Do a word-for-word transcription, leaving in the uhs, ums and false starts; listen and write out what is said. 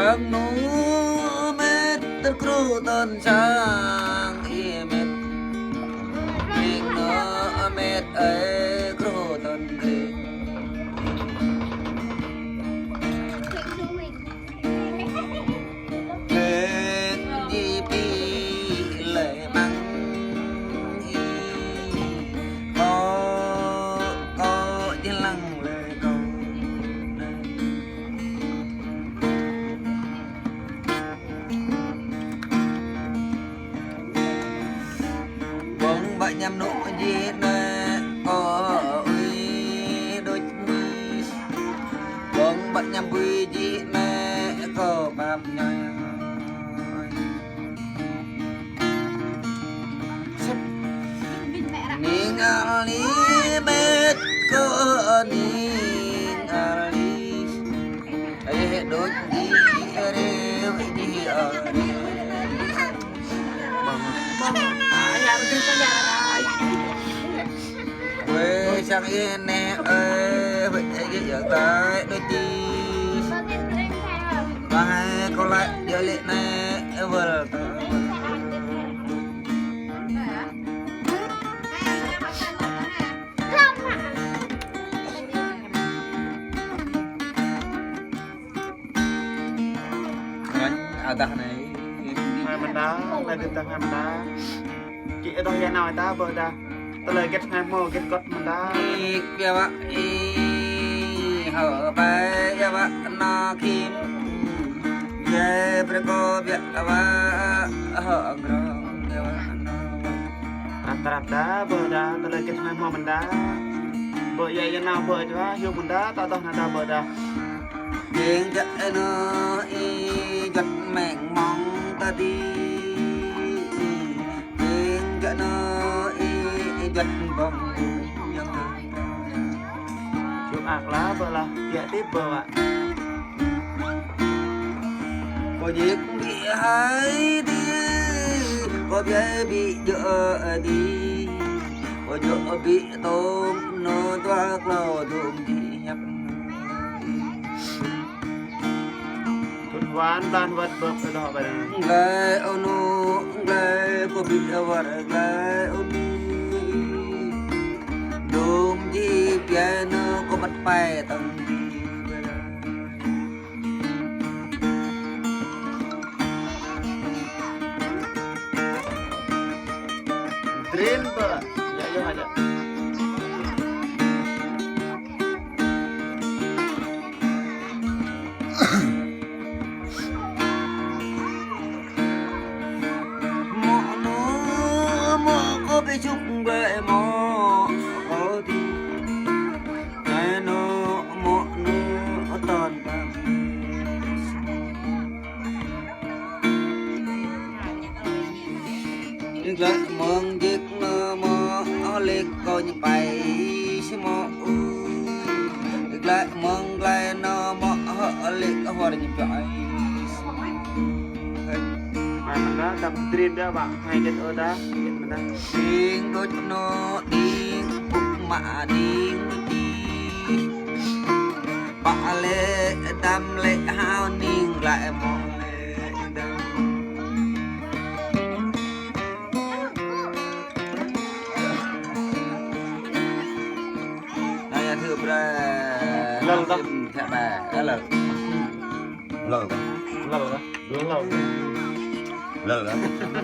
Ang nô mĕt tơl krô tơn sang ih mĕt. Ing nô mĕt ơi krô tơn krê. Mĕt ji pi lơi măng ih. Kâo, kâo ji lăng lơi kâo. Ƀơ̆ng ƀă ñăm nô ji nê kâo ui đôč mi. Ƀơ̆ng ƀă ñăm bui ji nê kâo pap ñai. Ning ali mĕt kâo ning ali. Ê, đôč ji rêu ji ơi. Bang, bang, ayah, ayah, ayah. Wê, sang ih nê, ê, wê, ê, ê, ê, tai, đôč ji. Ba hai, kâo lăi, djơ̆ lĕ nê, ê, wơl. Adah anai. Hai mơ̆n đa, anai dơ̆ng tơ̆ng hai mơ̆n đa. Kĭ adoh ia nao ta ƀơ̆ đa. Tơlơi hơget anai hmâo hơget gŏt mơ̆n đa. Ih, biă wă, ih, hơ bai, biă wă, nao khĭm. Biă brơi kâo, biă wă, hơ ngrong, biă wă, nao. Ăt trăp đa, ƀơ̆ đa, tơlơi hơget anai hmâo mơ̆n đa. Ƀơ̆ ia ia nao ƀơ̆ đa, hiư̆m mơ̆n đa, ta adoh anai đa ƀơ̆ đa. Ing jă nô ih juăt meng mong tơdi. Ing jă nô ih juăt bong yang tơdi. Hiư̆m ak la ƀơ̆ lah, biă tip ƀơ̆ wă. Kâo jik ƀĭ hai di, kâo biă ƀĭ jơ̆ di. Kâo jơ̆ ƀĭ tôm nô dua klâo dôm di hiăp. Tŭt wan blan wăt bơ̆p tơdŏ ƀơi anai. Glai ônu, glai kâo ƀĭ wăr glai ônu. Dôm ji biă nô kâo măt pai tơ̆ng di ƀơi anai. Drin ƀơ̆, ia ia hă. Mŏ nô, mŏ kâo ƀĭ čŭk glai mŏ kâo di. Ai nô, mŏ nô, tơn păng. Glai mơ̆ng jik nô mŏ, hơlĕk kâo ñu pai si mŏ u. Glai mơ̆ng glai nô mŏ, hơlĕk hwar ñu pai si mŏ u. Hai mơ̆n đa, dăm drin đa ƀă, hai hơget ơ đa, hơget mơ̆n đa. Ding đôč nô, ding pŭk mă, ding đôč di. Pă lĕ, dăm lĕ, hao ning glai mŏ lĕ, dăm. Anai, ya, thưa, ƀrơi. Lơ̆l đa. Thưa, ƀrơi. Lơ̆l. Lơ̆l đa. Lơ̆l đa. Lơ̆l đa. Lơ̆l đa.